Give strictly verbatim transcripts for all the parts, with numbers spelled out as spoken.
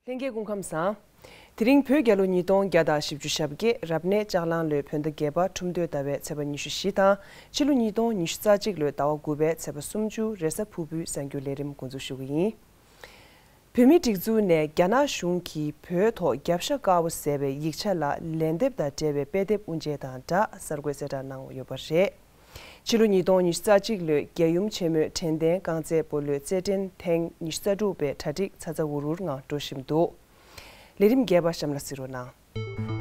ལྷན་རྒྱས་སྐུ་ཁམས་བཟང་། དེ་རིང་བོད་རྒྱལ་ལོ་ཉིས་སྟོང་བརྒྱ་དང་བཞི་བཅུ་ཞེ་བརྒྱད་རབ་གནས་ལྕགས་གླང་ལོའི་བོད་ཟླ་བརྒྱད་པ་ཁྲུམས་སྟོད་ཟླ་བའི་ཚེས་པ་ཉི་ཤུ་བཞི་དང་ཕྱི་ལོ་ཉིས་སྟོང་ཉི་ཤུ་རྩ་གཅིག་ལོའི་ཟླ་བ་དགུ་པའི་ཚེས་པ་སུམ་ཅུ་རེས་གཟའ་ཕུར་བུའི་གསར་འགྱུར་ལས་རིམ་འགོ་འཛུགས་ཞུ་གི་ཡིན། བོད་མིའི་སྒྲིག་འཛུགས་ནས་རྒྱ་ནག་གཞུང་གིས་བོད་ཐོག་རྒྱབ་ཤ་དཀར་པོ་ཟེར་བའི་ཡིག་ཆ་ལ་ལན་འདེབས་དང་འབྲེལ་བའི་དཔེ་དེབ་དབུ་འབྱེད་དང་སྦྲགས་གསར་འགོད་གསལ་བསྒྲགས་གནང་ཡོད་པ་རེད། ཕྱི་ལོ་ཉིས་སྟོང་ཉི་ཤུ་རྩ་གཅིག་ལོའི་རྒྱལ་ཡུམ་ཆེན་མོའི་དྲན་རྟེན་རྐང་རྩེད་སྤོ་ལོའི་རྩེད་འགྲན་ཐེངས་ཉི་ཤུ་རྩ་དྲུག་པའི་གྲ་སྒྲིག་ཚ་ཚ་འུར་འུར་ངང་འགྲོ་བཞིན་འདུག་ལས་རིམ་རྒྱས་པ་གཤམ་ལ་གཟིགས་རོགས་གནང་།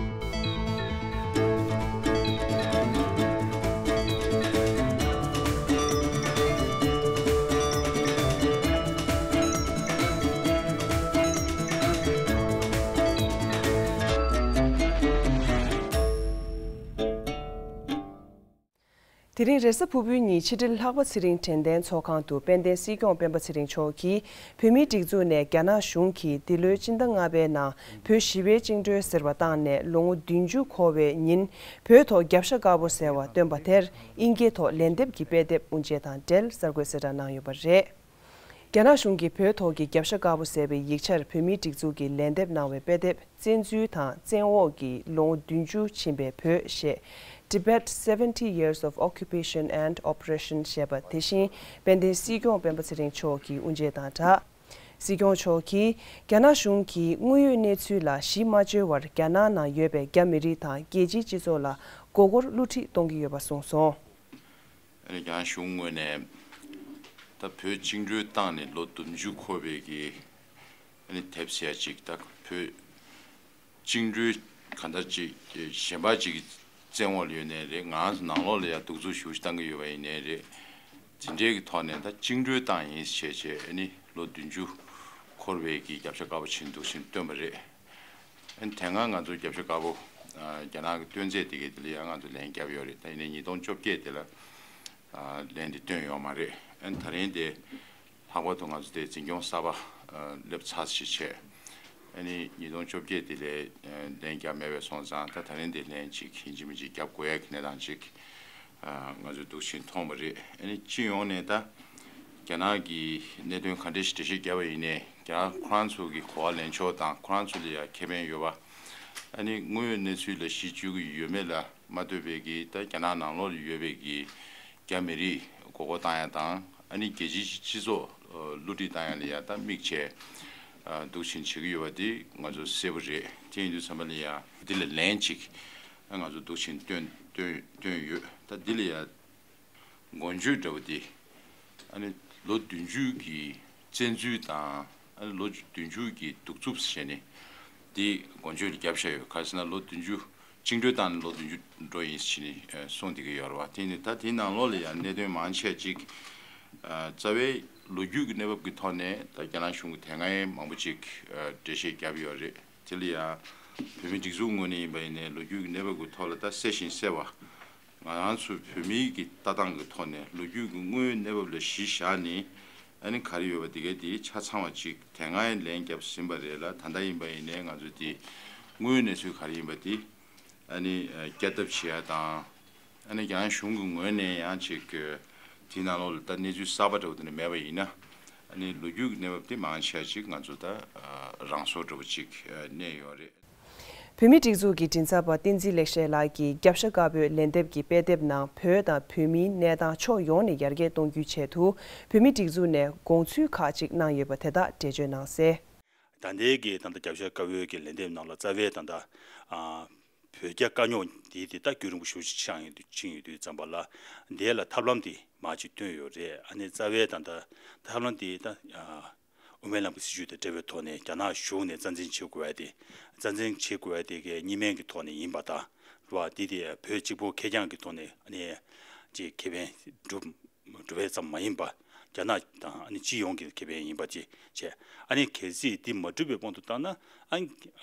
དེ་རིང་རེས་གཟའ་ཕུར་བུའི་ཉིན་ཕྱི་དྲིལ་ལྷག་པ་ཚེ་རིང་དྲན་རྟེན་ཚོགས་ཁང་དུ་དཔལ་ལྡན་སྲིད་སྐྱོང་སྤེན་པ་ཚེ་རིང་མཆོག་གིས་བོད་མིའི་སྒྲིག་འཛུགས་ནས་རྒྱ་ནག་གཞུང་གིས་འདི་ལོའི་སྤྱི་ཟླ་ལྔ་པའི་ནང་བོད་ཞི་བའི་བཅིངས་འགྲོལ་ཟེར་བ་བཏང་ནས་ལོ་ངོ་བདུན་ཅུ་འཁོར་བའི་ཉིན་བོད་ཐོག་རྒྱབ་ཤ་དཀར་པོ་ཟེར་བ་བཏོན་པ་དེར་དབྱིན་སྐད་ཐོག་ལན་འདེབས་ཀྱི་དཔེ་དེབ་དབུ་འབྱེད་དང་འབྲེལ་གསར་འགོད་གསལ་བསྒྲགས་གནང་ཡོད་པ་རེད། རྒྱ་ནག་གཞུང་གིས་བོད་ཐོག་གི་རྒྱབ་ཤ་དཀར་པོ་ཟེར་བའི་ཡིག་ཆར་བོད་མིའི་སྒྲིག་འཛུགས་ཀྱིས་ལན་འདེབས་གནང་བའི་དཔེ་དེབ་བཙན་འཛུལ་དང་བཙན་འོག་གི་ལོ་ངོ་བདུན་ཅུ་ཕྱིན་པའི་བོད་ཞེས། Tibet seventy years of occupation and oppression ཞེས་པ་དེ་བཞིན་དཔལ་ལྡན་སྲིད་སྐྱོང་སྤེན་པ་ཚེ་རིང་མཆོག་གིས་དབུ་འབྱེད་དང་སྦྲགས། སྲིད་སྐྱོང་མཆོག་གིས་རྒྱ་ནག་གཞུང་གིས་དངོས་ཡོད་གནས་ཚུལ་ལ་གཞི་མ་བཅོལ་བར་རྒྱ་ནག་ནང་ཡོད་པའི་རྒྱ་མི་རིགས་དང་རྒྱལ་སྤྱིའི་སྤྱི་ཚོགས་ལ་མགོ་སྐོར་བསླུ་བྲིད་གཏོང་གི་ཡོད་པ་གསུངས་སོང་། ཨ་ནི་རྒྱ་ནག་གཞུང་ངོས་ནས་ད་བོད་བཅིངས་འགྲོལ་བཏང་ནས་ལོ་བདུན་ཅུ་འཁོར་བའི་གི་ཨ་ནི་དེབ་ཟེར་ཡ་ཅིག་ད་བོད་བཅིངས་འགྲོལ་གང་ལྟར་ཅིག་གཞན་པ་ཅིག་བཙན་འོག་ལ་ཡོད་ནའི་རེད། ང་ཚོ་ནང་ལོགས་ལ་ཡ་གདུག་རྩུབ་ཞེ་པོ་ཅིག་བཏང་གི་ཡོད་པ་ཡིན་ནའི་རེད། དེ་འདྲའི་གི་ཐོག་ནས་ད་བཅིངས་འགྲོལ་བཏང་ཡིན་ཞེས་བྱས་ཨ་ནི་ལོ་བདུན་ཅུ་འཁོར་བའི་གི་རྒྱབ་ཤ་དཀར་པོ་ཕྱིན་འདུག་ཕྱིན་བཏོན་པ་རེད། ཨ་ནི་དེ་སྔ་ང་ཚོ་རྒྱབ་ཤ་དཀར་པོ་ཨ་རྒྱ་ནག་གི་སྟོན་རྩེད་དེ་གའི་དེ་ལ་ཡང་ང་ཚོ་ལན་བརྒྱབ་ཡོད་རེད། ད་ཡིན་ནའི་ཉིས་སྟོང་བཅོ་བརྒྱད་དེ་ལ་ཨ་ལན་དེ་བཏོན་ཡོད་མ་རེད། ཨ་ནི་ད་རིང་དེ་ལྷག་པར་དུ་ང་ཚོ་དེ་འཛིན་སྐྱོང་གསར་པ་ཨ་སླེབས་ཚར་ཞིག་བྱས། ཨ་ནི་ཉིས་སྟོང་བཅོ་བརྒྱད་དེ་ལས་ཨ་ལན་བརྒྱབ་མེད་པའི་སོང་ཙང་ད་ད་རིང་དེ་ལན་ཅིག་ཡིན་གཅིག་མིན་གཅིག་བརྒྱབ་དགོས་ཡ་གི་གནས་སྟངས་ཅིག་ཨ་ང་ཚོས་འདུག་ཕྱིན་མཐོང་བ་རེད། ཨ་ནི་སྤྱི་ཡོངས་ནས་ད་རྒྱ་ནག་གི་གནད་དོན་ག་འདྲ་ཞིག་འགྲེལ་བཤད་བརྒྱབ་པ་ཡིན་ནའི་རྒྱ་ནག་ཁོ་རང་ཚོ་གི་གོ་བ་ལེན་ཕྱོགས་དང་ཁོ་རང་ཚོ་ལ་ཡ་ཁེ་ཕན་ཡོད་པ། ཨ་ནི་དངོས་ཡོད་གནས་ཚུལ་ལ་གཞི་བཅོལ་གྱི་ཡོད་མེད་ལ་མ་ལྟོས་པའི་གི་ད་རྒྱ་ནག་ནང་ལོགས་ལ་ཡོད་པའི་གི་རྒྱ་མི་རིགས་མགོ་སྐོར་བཏང་ཡ་དང་ཨ་ནི་རྒྱལ་སྤྱིའི་སྤྱི་ཚོགས་བསླུ་བྲིད་བཏང་ཡ་ལ་ཡ་ད་དམིགས་བྱས་འདུག་ཕྱིན་བྱེད་ཀྱི་ཡོད་པ་དེ་ང་ཚོ་གསལ་པོ་རེད། དེ་ཡིན་དུས་ཙམ་པ་ལ་ཡ་འདི་ལ་ལན་ཅིག་ང་ཚོ་འདུག་ཕྱིན་བཏོན་བཏོན་བཏོན་ཡོད། ད་འདི་ལ་ཡ་མགོ་བརྗོད་འདྲ་བོ་དེ་ཨ་ནི་ལོ་བདུན་ཅུ་གི་བཙན་འཛུལ་དང་ཨ་ནི་ལོ་བདུན་ཅུ་གི་གདུག་རྩུབ་ཟེར་ནས་དེ་མགོ་བརྗོད་ལ་བརྒྱབ་བཞག་ཡོད། ག་རེ་ཟེར་ན་ལོ་བདུན་ཅུ་བཅིངས་འགྲོལ་བཏང་ནས་ལོ་བདུན་ཅུ་འགྲོ་ཡིན་ཟེར་ནས་གསུངས་བསྡད་ཀྱི་ཡོད་རེད་བ། དེ་ནི་ད་དེའི་ནང་ལོགས་ལ་ཡང་གནད་དོན་མང་ཆེ་ཅིག་རྩ་བའི་ལོ་རྒྱུས་ཀྱི་གནས་བབ་ཀྱི་ཐོག་ནས་ད་རྒྱ་ནག་གཞུང་གིས་དེ་སྔ་མང་པོ་ཅིག་འགྲེལ་བཤད་བརྒྱབ་ཡོད་རེད། དེ་ལ་ཡང་བོད་མིའི་སྒྲིག་འཛུགས་ངོས་ནས་ཡིན་པ་ཡིན་ནའི་ལོ་རྒྱུས་ཀྱི་གནས་བབ་ཀྱི་ཐོག་ལ་ད་གསལ་ཞིང་གསལ་བ། ང་རང་ཚོ་བོད་མིའི་གི་ལྟ་སྟངས་ཀྱི་ཐོག་ནས་ལོ་རྒྱུས་ཀྱི་དངོས་ཡོད་གནས་བབ་ལ་གཞི་བཞག་ནས་ཨ་ནི་ག་རེ་ཡོད་པ་དེ་གའི་དེ་ཆ་ཚང་བ་ཅིག་དེ་སྔ་ཡང་ལན་བརྒྱབ་ཟིན་པ་རེད་ལ། ད་ལྟ་ཡིན་པ་ཡིན་ནའི་ང་ཚོ་དེ་དངོས་ཡོད་གནས་ཚུལ་ག་རེ་ཡིན་པ་དེ་ཨ་ནི་བསྐྱར་ལྡབ་བྱེད་ཡ་དང་། ཨ་ནི་རྒྱ་ནག་གཞུང་གི་ངོས་ནས་ཡང་ཅིག་དེའི་ནང་ལོགས་ལ་ད་གནས་ཚུལ་གསར་པ་འདྲ་བོ་དེ་འདྲ་མེད་པ་ཡིན་ན་ཨ་ནི་ལོ་རྒྱུས་ཀྱི་གནས་བབ་དེ་མང་ཆེ་ཅིག་ང་ཚོ་ད་རང་སོར་འདྲ་བོ་ཅིག་གནས་ཡོད་རེད། བོད་མིའི་སྒྲིག་འཛུགས་ཀྱི་མགྲིན་ཚབ་པ་བསྟན་འཛིན་ལེགས་བཤད་ལགས་ཀྱིས་རྒྱབ་ཤ་དཀར་པོའི་ལན་འདེབས་ཀྱི་དཔེ་དེབ་ནང་བོད་དང་བོད་མིའི་གནས་སྟངས་ཕྱོགས་ཡོངས་ནས་ཡར་རྒྱས་གཏོང་རྒྱུའི་ཆེད་དུ་བོད་མིའི་སྒྲིག་འཛུགས་ནས་དགོངས་ཚུལ་ཁག་ཅིག་གནང་ཡོད་པ་དེ་དག་འགྲེལ་བརྗོད་གནང་གསལ། ད་ལྟའི་གི་ད་ལྟ་རྒྱབ་ཤ་དཀར་པོའི་གི་ལན་འདེབས་ནང་ལ་རྩ་བའི་ད་ལྟ་ཨ་བོད་རྒྱ་དཀའ་རྙོག་འདི་དེ་ད་རྒྱུན་རིང་པོ་ཞེ་པོ་ཅིག་ཆགས་ཡོང་དུས་ཕྱིན་ཡོད་དུས་ཙམ་པ་ལ་འདི་ལ་ཐབས་ལམ་དེ་མར་ཅིག་བཏོན་ཡོད་རེད། ཨ་ནི་རྩ་བའི་ད་ལྟ་ཐབས་ལམ་དེ་ད་ཨ་དབུ་མའི་ལམ་གྱི་སྲིད་བྱུས་དང་འབྲེལ་བའི་ཐོག་ནས་རྒྱ་ནག་གཞུང་ནས་རྩ་འཛིན་བྱེད་དགོས་ཡ་དེ། རྩ་འཛིན་བྱེད་དགོས་ཡ་དེ་གའི་གཉིས་སྨན་གྱི་ཐོག་ནས་ཡིན་པ་དང་། རེད་བ། དེ་དེ་བོད་གཅིག་པོ་ཁེར་རྐྱང་གི་ཐོག་ནས་ཨ་ནི་ཅིག་ཁེ་ཕན་སྒྲུབ་སྒྲུབ་པ་ཙམ་མ་ཡིན་པ། རྒྱ་ནག་དང་ཨ་ནི་སྤྱི་ཡོངས་ཀྱི་ཁེ་ཕན་ཡིན་པ་ཅིག་བྱས། ཨ་ནི་གལ་སྲིད་འདི་མ་འགྲུབ་པའི་དབང་དུ་བཏང་ན་ཨ་ནི་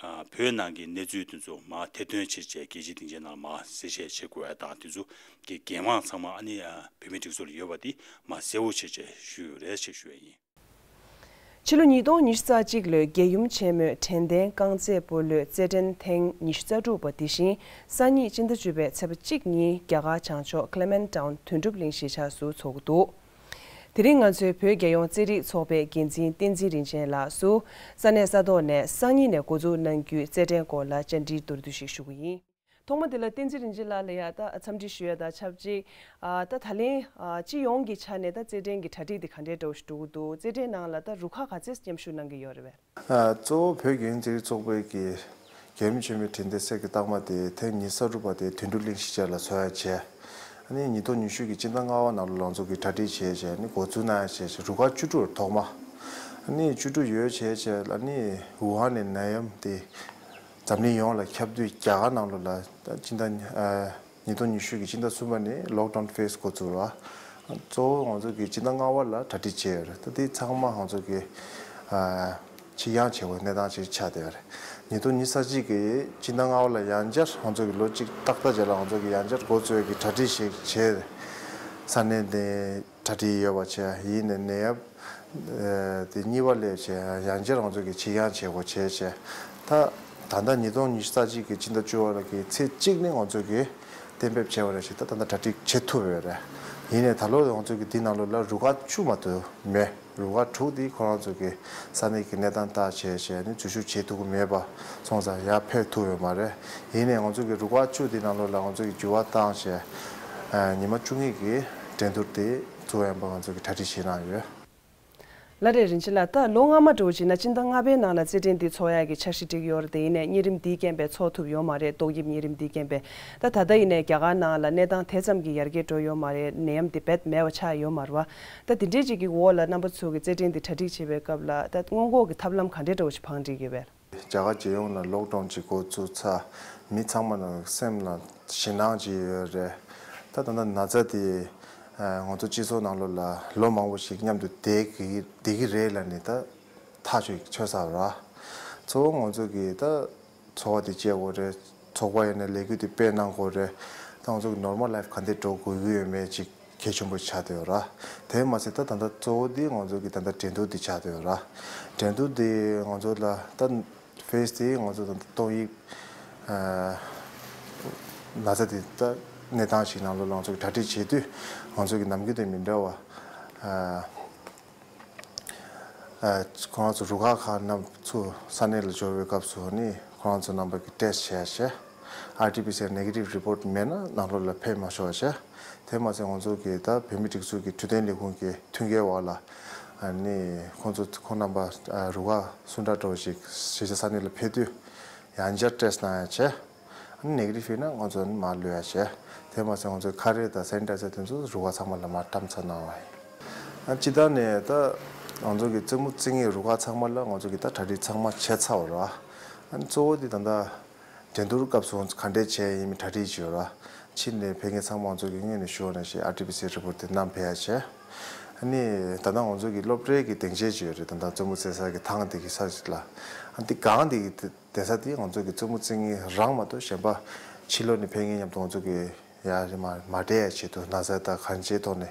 བོད་ནང་གི་གནས་ཚུལ་དེ་ཚོ་མར་ཐེར་འདོན་བྱས་བྱས་རྒྱལ་སྤྱིའི་སྡིངས་ཆའི་ནང་ལ་མར་གསལ་བཤད་བྱེད་དགོས་ཡ་དང་། དེ་ཚོ་གི་འགན་དབང་ཚང་མ་ཨ་ནི་བོད་མིའི་སྒྲིག་འཛུགས་ལ་ཡོད་པ་དེ་མར་གསལ་བོ་བྱས་བྱས་ཞུས་ཡོད་རེད་ཅེས་ཞུ་ཡ་ཡིན། ཕྱི་ལོ་ཉིས་སྟོང་ཉི་ཤུ་རྩ་གཅིག་ལོའི་རྒྱལ་ཡུམ་ཆེན་མོའི་དྲན་རྟེན་རྐང་རྩེད་སྤོ་ལོའི་རྩེད་འགྲན་ཐེངས་ཉི་ཤུ་རྩ་དྲུག་པ་དེ་བཞིན་སང་ཉིན་སྤྱི་ཟླ་བཅུ་པའི་ཚེས་པ་གཅིག་ཉིན་རྒྱ་གར་བྱང་ཕྱོགས་ཀླེ་མན་ཊའུན་དོན་གྲུབ་གླིང་གཞིས་ཆགས་སུ་འཚོགས་ཀྱི་འདུག་དེ་རིང་ང་ཚོའི་བོད་རྒྱལ་ཡོངས་རྩེད་རིགས་ཚོགས་པའི་འགན་འཛིན་བསྟན་འཛིན་རིན་ཆེན་ལགས་སུ། ས་གནས་ས་ཐོག་ནས་སང་ཉིན་ནས་འགོ་འཛུགས་གནང་རྒྱུའི་རྩེད་འགྲན་སྐོར་ལ་བཅར་འདྲིའི་མདོར་བསྡུས་ཤིག་ཞུ་གི་ཡིན། ཐོག་མ་དེ་ལ་བསྟན་འཛིན་རིན་ཆེན་ལགས་ལ་ཡ་ད་འཚམས་འདྲི་ཞུ་ཡ་དང་ཆབས་ཅིག་ཨ་ད་ད་ལན་ཨ་སྤྱི་ཡོངས་ཀྱི་ཆ་ནས་ད་རྩེད་འགྲན་གྱི་གྲ་སྒྲིག་དེ་ག་འདྲའི་འདྲ་བོ་ཞིག་འགྲོ་གི་འདུག་རྩེད་འགྲན་ནང་ལ་ད་རུ་ཁག་ག་ཚད་མཉམ་ཞུགས་གནང་གི་ཡོད་རེད་པས། ཨ་གཙོ་བོ་བོད་རྒྱལ་ཡོངས་རྩེད་རིགས་ཚོགས་པའི་གི་རྒྱལ་ཡུམ་ཆེན་མོའི་དྲན་རྟེན་གསེར་གྱི་རྟགས་མ་དེ་ཐེངས་ཉི་ཤུ་རྩ་དྲུག་པ་དེ་དོན་གྲུབ་གླིང་གཞིས་ཆགས་ལ་འཚོགས་ཡ་བྱས། ཨ་ནི་ཉིས་སྟོང་ཉི་ཤུ་གི་སྤྱི་ཟླ་ལྔ་པ་ནང་ལོ་ལ་ང་ཚོ་གི་གྲ་སྒྲིག་བྱས་བྱས་ནི་འགོ་འཛུགས་གནང་ཡ་བྱས་བྱས་རུ་ཁག་བཅུ་དྲུག་ཐོག་མ། ཨ་ནི་བཅུ་དྲུག་ཡོད་བྱས་བྱས་ཨ་ནི་ཝུ་ཧན་ནས་ནད་ཡམས་དེ་འཛམ་གླིང་ཡོངས་ལ་ཁྱབ་དུས་རྒྱ་གར་ནང་ལོ་ལ་ད་སྤྱི་ཟླ་ཨ། ཉིས་སྟོང་ཉི་ཤུ་གི་སྤྱི་ཟླ་གསུམ་པ་ནས་ལོག་ཌའུན་ཕེ་སི་འགོ་ཚུགས་ར། གཙོ་བོ་ང་ཚོ་གི་སྤྱི་ཟླ་ལྔ་པ་ལ་གྲ་སྒྲིག་བྱས་ཡོད་རེད། ད་དེ་ཚང་མ་ང་ཚོ་གི་ཨ་ཕྱི་འགྱངས་བྱེད་དགོས་གནས་སྟངས་ཅིག་ཆགས་བསྡད་ཡོད་རེད། ཉིས་སྟོང་ཉི་ཤུ་རྩ་གཅིག་གི་སྤྱི་ཟླ་ལྔ་པ་ལ་ཡང་བསྐྱར་ང་ཚོ་གི་ལོ་གཅིག་ཏག་ཏག་རྗེས་ལ་ང་ཚོ་གི་ཡང་བསྐྱར་འགོ་ཚུགས་ཡས་ཀྱི་གྲ་སྒྲིག་ཞིག་བྱས། ས་གནས་དེ་གྲ་སྒྲིག་ཡོད་པ་བྱས་ཡིན་ནའི་ནད་ཡམས་ཨ་དེ་གཉིས་པ་སླེབས་བྱས་ཡང་བསྐྱར་ང་ཚོ་གི་ཕྱི་འགྱངས་བྱེད་དགོས་བྱས་བྱས། ད་ད་ལྟ་ཉིས་སྟོང་ཉི་ཤུ་རྩ་གཅིག་གི་སྤྱི་ཟླ་བཅུ་པ་ལ་གི་ཚེས་གཅིག་ནས་ང་ཚོ་གི་གཏན་འབེབས་བྱས་པ་རེད་ཞིག་ད་ད་ལྟ་གྲ་སྒྲིག་བྱེད་ཐུབ་ཡོད་རེད། ཡིན་ནའི་ད་ལོ་ང་ཚོ་གི་འདི་ནང་ལོ་ལ་རུ་ཁག་བཅུ་མ་གཏོགས་མེད། རུ་ཁག་དྲུག་འདི་ཁོ་རང་ཚོ་གི་ས་གནས་ཀྱི་གནས་སྟངས་ལྟ་བྱས་བྱས་ནི་འཛུལ་ཞུགས་བྱེད་ཐུབ་ཀྱི་མེད་པ་སོང་ཙང་ཡར་ཕེབས་ཐུབ་ཡོད་མ་རེད། ཡིན་ནའི་ང་ཚོ་གི་རུ་ཁག་བཅུ་འདི་ནང་ལོ་ལ་ང་ཚོ་གི་འགྱུར་བ་བཏང་བྱས་ཨ་ཉི་མ་བཅུ་གཉིས་ཀྱི་འགྲན་བསྡུར་དེ་བཙུགས་ཡོང་པ་ང་ཚོ་གི་གྲ་སྒྲིག་བྱེད་གནང་ཡོད། ལགས་རེད། རིན་ཆེན་ལགས། ད་ལོ་སྔ་མ་འདྲ་བོ་བྱས་ན་སྤྱི་ཟླ་ལྔ་པའི་ནང་ལ་རྩེད་འགྲན་འདི་འཚོགས་ཡག་གི་འཆར་གཞི་བསྒྲིགས་ཡོད་རེད་དེ། ཡིན་ནའི་གཉན་རིམས་འདིའི་རྐྱེན་པས་འཚོགས་ཐུབ་ཡོད་མ་རེད། ཏོག་དབྱིབས་གཉན་རིམས་འདིའི་རྐྱེན་པས། ད་ད་ལྟ་ཡིན་ནའི་རྒྱ་གར་ནང་ལ་གནས་སྟངས་དེ་ཙམ་གྱི་ཡར་རྒྱས་འགྲོ་ཡོད་མ་རེད། ནད་ཡམས་འདི་རྦད་མེད་པ་ཆགས་ཡོད་མ་རེད་བ། ད་དེ་འདྲའི་ཅིག་གི་འོག་ལ་རྣམ་པ་ཚོ་གི་རྩེད་འགྲན་འདི་གྲ་སྒྲིག་བྱེད་པའི་སྐབས་ལ་ད་སྔོན་འགོག་གི་ཐབས་ལམ་ག་འདྲའི་འདྲ་བོ་ཞིག་བང་སྒྲིག་ཡོད་པས། རྒྱ་གར་རྒྱལ་ཡོངས་ལ་ལོག་ཌའུན་ཅིག་འགོ་བཙུགས་ཚར། མི་ཚང་མ་ལ་སེམས་ལ་ཞེད་སྣང་ཅིག་ཡོད་རེད། ད་ད་ལྟ་ན་ཚ་དེ་ང་ཚོ་སྤྱི་ཚོགས་ནང་ལོགས་ལ་ལོ་མང་པོ་ཞིག་མཉམ་དུ་བསྡད་ཀྱི་བསྡད་ཀྱི་རེད་ལབ་ནས་ད་ཐག་ཆོད་ཆོད་ཚར་ར། གཙོ་བོ་ང་ཚོ་གི་ད་ཚོགས་པ་དེ་བཅད་དགོས་རེད། ཚོགས་པ་ཡིན་ན་ལས་འགུལ་དེ་སྤེལ་གནང་དགོས་རེད། ད་ང་ཚོ་གི་ནོར་མལ་ལའིཕ་ག་འདྲ་འགྲོ་དགོས་ཀྱི་ཡོད་མེད་ཅིག་གལ་ཆེན་པོ་ཆགས་བསྡད་ཡོད་ར། དེ་མ་ཟད་ད་ད་ལྟ་གཙོ་བོ་དེ་ང་ཚོ་གི་ད་ལྟ་འགྲན་བསྡུར་དེ་ཆགས་བསྡད་ཡོད་ར། འགྲན་བསྡུར་དེ་ང་ཚོ་ལ་ད་ཕེ་སི་དེ་ང་ཚོ་ད་ལྟ་ཏོག་དབྱིབས་ན་ཚ་དེ་ད་གནས་སྟངས་ཤིག་ནང་ལོགས་ལ་ང་ཚོ་གི་གྲ་སྒྲིག་བྱེད་དུས་ང་ཚོ་གི་ནམ་རྒྱུན་དང་མི་འདྲ་བ། ཨ་ཁོ་རང་ཚོ་རུ་ཁག་ཁག་རྣམས་ཚུར་ས་གནས་ལ་འབྱོར་བའི་སྐབས་སུ་ནི་ཁོ་རང་ཚོ་རྣམ་པ་གི་ཊེ་སི་ཊི་བྱས་བྱས། ཨར་ཊི་པི་སི་ཨར་ནེ་གེ་ཊིབ་རི་པོར་ཊི་མེད་ན་ནང་ལོགས་ལ་ཕེབས་མ་ཆོག་བྱས། དེ་མ་ཟད་ང་ཚོ་གི་ད་བོད་མིའི་སྒྲིག་འཛུགས་ཀྱི་འཕྲོད་བསྟེན་ལས་ཁུངས་ཀྱི་མཐུན་རྐྱེན་འོག་ལ་ཨ་ནི་ཁོང་ཚོ་ཁོང་རྣམ་པ་རུ་ཁག་སུ་འདྲ་འདྲ་བོ་ཞིག་གཞིས་ཆགས་ས་གནས་ལ་ཕེབས་དུས་ཡང་བསྐྱར་ཊེ་སི་ཊི་གནང་ཡ་བྱས། ཨ་ནི་ནེ་གེ་ཊིབ་ཡིན་ན་ང་ཚོ་མར་ལོག་ཡ་བྱས། དེ་མ་ཟད་ང་ཚོའི་ཁ་རས་དང་སེ་ནི་ཊའི་ཛར་དེ་ཚོ་རུ་ཁག་ཚང་མ་ལ་མར་བཀྲམ་ཚར་གནང་བ་ཡིན། ཨ་སྤྱིར་བཏང་ནས་ད་ང་ཚོ་གི་རྩེད་མོ་རྩེ་མཁན་རུ་ཁག་ཚང་མ་ལ་ང་ཚོ་གི་ད་གྲ་སྒྲིག་ཚང་མ་བྱས་ཚར་བ་རེད། ཨ་ནི་གཙོ་བོ་དེ་ད་ལྟ་འགྲན་བསྡུར་སྐབས་སུ་ང་ཚོ་ག་འདྲས་བྱས་ཡིན་མིན་གྲ་སྒྲིག་བྱས་ཡོད་རེད། ཕྱིར་ནས་ཕེབས་མཁན་ཚང་མ་ང་ཚོ་གི་སྔོན་ནས་ཞུ་བ་ནང་བཞིན་ཨར་ཊི་པི་སི་རི་པོར་ཊི་དེ་བསྣམས་ཕེབས་ཡ་བྱས། ཨ་ནི་ད་ལྟ་ང་ཚོ་གི་སློབ་གྲྭའི་གི་སྡིངས་ཆ་ཅིག་ཡོད་རེད། ད་ལྟ་རྩེད་མོ་རྩེ་ས་གི་ཐང་དེ་གི་ས་ཞིག་ལ། ཨ་འདི་སྒང་དེ་གི་བསྡད་ས་དེ་ང་ཚོ་གི་རྩེད་མོ་རྩེ་མཁན་རང་མ་གཏོགས་གཞན་པ་ཕྱི་ལོགས་ནས་ཕེབས་མཁན་མཉམ་དུ་ང་ཚོ་གི་ཡར་མར་མ་བསྡད་ཡ་ཆེད་དུ་ན་ཚ་དང་གང་ཅིའི་ཐོག་ནས་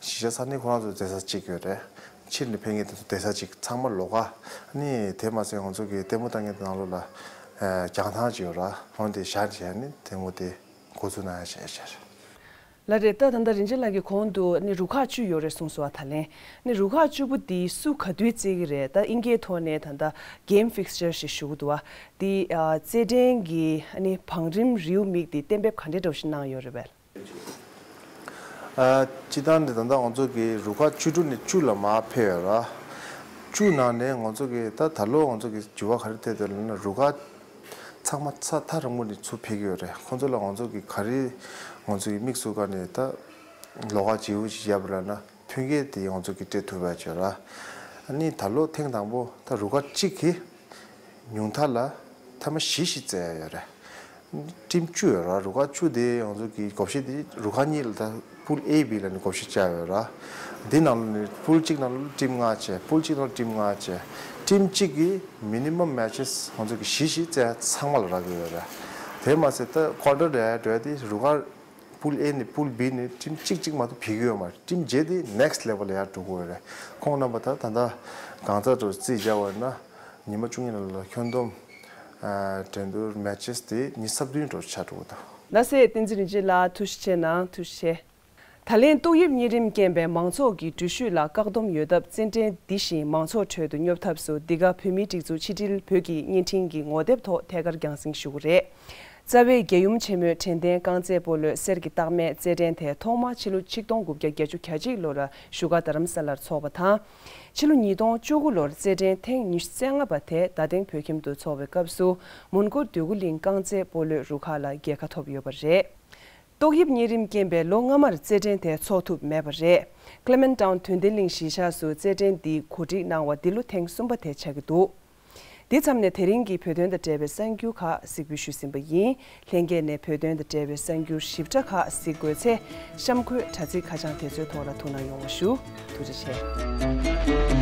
གཞིས་ཆགས་ས་གནས་ཁོ་རང་ཚོ་བསྡད་ས་གཅིག་ཡོད་རེད། ཕྱིར་ནས་ཕེབས་མཁན་དེ་ཚོ་བསྡད་ས་གཅིག་ཚང་མ་ལོགས་ཀ། ཨ་ནི་དེ་མ་ཟད་ང་ཚོ་གི་ལྟད་མོ་ལྟ་མཁན་དེ་ནང་ལོགས་ལ་ཨ་རྒྱང་ཐང་ཅིག་ཡོད་ར། འོ་དེ་བཞག་བྱས་ནས་ལྟད་མོ་དེ་འགོ་འཛུགས་གནང་ཡ་བྱས་བྱས། ལགས་རེད། ད་ད་ལྟ་རིན་ཆེན་ལགས་ཀྱིས་གོང་དུ་ནི་རུ་ཁག་བཅུ་ཡོད་རེད་གསུངས་སོང་བ། ད་ལན་ནི་རུ་ཁག་བཅུ་པོ་འདི་སུ་ག་དུས་རྩེ་གི་རེད། ད་ཨིན་སྐད་ཐོག་ནས་ད་ལྟ་གེམ་ཕིག་སི་ཅར་ཞེས་ཞུ་གི་འདུག་བ། འདི་ཨ་རྩེད་འགྲན་གྱི་ནི་བང་རིམ་རེའུ་མིག་འདི་གཏན་འབེབས་ག་འདྲ་འདྲ་བོ་ཞིག་གནང་ཡོད་རེད་པས། ཨ་སྤྱིར་བཏང་འདི་ད་ལྟ་ང་ཚོ་གི་རུ་ཁག་བཅུ་དྲུག་ནས་བཅུ་ལ་མར་ཕེབས་ཡོད་ར། བཅུ་ནང་ནས་ང་ཚོ་གི་ད་ད་ལོ་ང་ཚོ་གི་འགྱུར་བ་ག་རེ་ཐེབས་འདུག་ལབ་ན་རུ་ཁག་ཚང་མ་ཚ་ཐག་རིང་པོ་ནས་ཚུར་ཕེབས་ཀྱི་ཡོད་རེད། ཁོང་ཚོ་ལ་ང་ཚོ་གི་ག་རེ་ང་ཚོ་གི་དམིགས་སུ་བཀར་ནས་ད་ལོགས་ཀ་བརྗེ་པོ་ཞིག་བརྒྱབ་པ་ལབ་ན་མཐུན་རྐྱེན་དེ་ང་ཚོ་གི་སྤྲད་ཐུབ་པ་བྱས་ར། ཨ་ནི་ད་ལོ་ཐེངས་དང་པོ་ད་རུ་ཁག་གཅིག་གིས་ཉུང་མཐའ་ལ་ཐེངས་མ་བཞི་ཞིག་རྩེ་ཡ་ཡོད་རེད། ཊིམ་བཅུ་ཡོད་ར། རུ་ཁག་བཅུ་དེ་ང་ཚོ་གི་བགོ་བཤའ་དེ་རུ་ཁག་གཉིས་ལ་ད་པུལ་ཨེ་བི་ལབ་ནས་བགོ་བཤའ་བྱས་ཡོད་ར། འདི་ནང་ལོགས་ནས་པུལ་གཅིག་ནང་ལོགས་ཊིམ་ལྔ་བྱས། པུལ་གཅིག་ནང་ལོགས་ཊིམ་ལྔ་བྱས། ཊིམ་གཅིག་གིས་མི་ནི་མམ་མེ་ཆེས་ང་ཚོ་གི་བཞི་བཞི་རྩེ་ཡ་ཚང་མ་ལ་རག་གི་ཡོད་ར། དེ་མ་ཟད་ད་ཀོར་ཊར་ལ་འགྲོ་ཡ་དེ་རུ་ཁག་པུལ་ཨེ་ནས་པུལ་བི་ནས་ཊིམ་གཅིག་གཅིག་མ་གཏོགས་ཕེབས་ཀྱི་ཡོད་མ་རེད། ཊིམ་བརྒྱད་དེ་ནེག་སི་ཊི་ལེ་ཝལ་ལ་ཡར་འགྲོ་གི་ཡོད་རེད། ཁོང་རྣམ་པ་ད་ད་ལྟ་གང་ཙམ་འགྲོ་རྩིས་བྱས་པ་ཡིན་ན། ཉི་མ་བཅུ་གཉིས་ནང་ལ་ཁྱོན་བསྡོམས་ཨ་འགྲན་བསྡུར་མེ་ཆེས་དེ་ཉི་ཤུ་རྩ་བདུན་འགྲོ་ཆགས་འགྲོ་གི་འདུག་ལགས་སེ། བསྟན་འཛིན་རིན་ཆེན་ལགས་ཐུགས་རྗེ་ཆེ་གནང་། ཐུགས་རྗེ་ཆེ། ད་ལན་ཏོག་དབྱིབས་གཉན་རིམས་རྐྱེན་པས་མང་ཚོགས་ཀྱི་འགྲུལ་བཞུད་ལ་བཀག་སྡོམ་ཡོད་སྟབས། རྩེད་འགྲན་འདི་བཞིན་མང་ཚོགས་ཁྲོད་དུ་སྙོབ་ཐབས་སུ་འདི་ག་བོད་མིའི་སྒྲིག་འཛུགས་ཕྱི་དྲིལ་བོད་ཀྱི་བརྙན་འཕྲིན་གྱི་ངོ་དེབ་ཐོག་ཐད་ཀར་རྒྱང་སྲིང་ཞུ་གི་རེད། རྩ་བའི་རྒྱལ་ཡུམ་ཆེན་མོའི་དྲན་རྟེན་རྐང་རྩེད་སྤོ་ལོའི་གསེར་གྱི་རྟགས་མའི་རྩེད་འགྲན་དེ་ཐོག་མར་ཕྱི་ལོ་ཆིག་སྟོང་དགུ་བརྒྱ་བརྒྱད་ཅུ་གྱ་གཅིག་ལོར་བཞུགས་སྒར་རྡ་རམ་ས་ལར་འཚོགས་པ་དང་། ཕྱི་ལོ་ཉིས་སྟོང་བཅུ་དགུ་ལོར་རྩེད་འགྲན་ཐེངས་ཉི་ཤུ་རྩ་ལྔ་པ་དེ་རྡ་སྟེང་བོད་ཁྱིམ་དུ་འཚོགས་པའི་སྐབས་སུ། མོན་གྷོ་འདོད་རྒུ་གླིང་རྐང་རྩེད་སྤོ་ལོའི་རུ་ཁག་ལ་རྒྱལ་ཁ་ཐོབ་ཡོད་པ་རེད། ཏོག་དབྱིབས་གཉན་རིམས་རྐྱེན་པས་ལོ་སྔ་མར་རྩེད་འགྲན་དེ་འཚོགས་ཐུབ་མེད་པ་རེད། ཀླེ་མན་ཊའུན་དོན་ལྡན་གླིང་གཞིས་ཆགས་སུ་རྩེད་འགྲན་འདི་གོ་སྒྲིག་གནང་བ་འདི་ལོ་ཐེངས་གསུམ་པ་དེ་ཆགས་ཀྱི་འདུག་འདི་མཚམས་ནས་དེ་རིང་གི་བོད་དོན་དང་འབྲེལ་བའི་གསར་འགྱུར་ཁག་གཟིགས་འབུལ་ཞུས་ཟིན་པ་ཡིན། ལྷན་རྒྱས་ནས་བོད་དོན་དང་འབྲེལ་བའི་གསར་འགྱུར་ཞིབ་ཕྲ་ཁག་གཟིགས་དགོས་ཚེ། གཤམ་འཁོད་དྲ་ཚིགས་ཁ་བྱང་དེ་ཚོའི་ཐོག་ལ་ཐུགས་སྣང་ཡོང་བ་ཞུ། ཐུགས་རྗེ་ཆེ།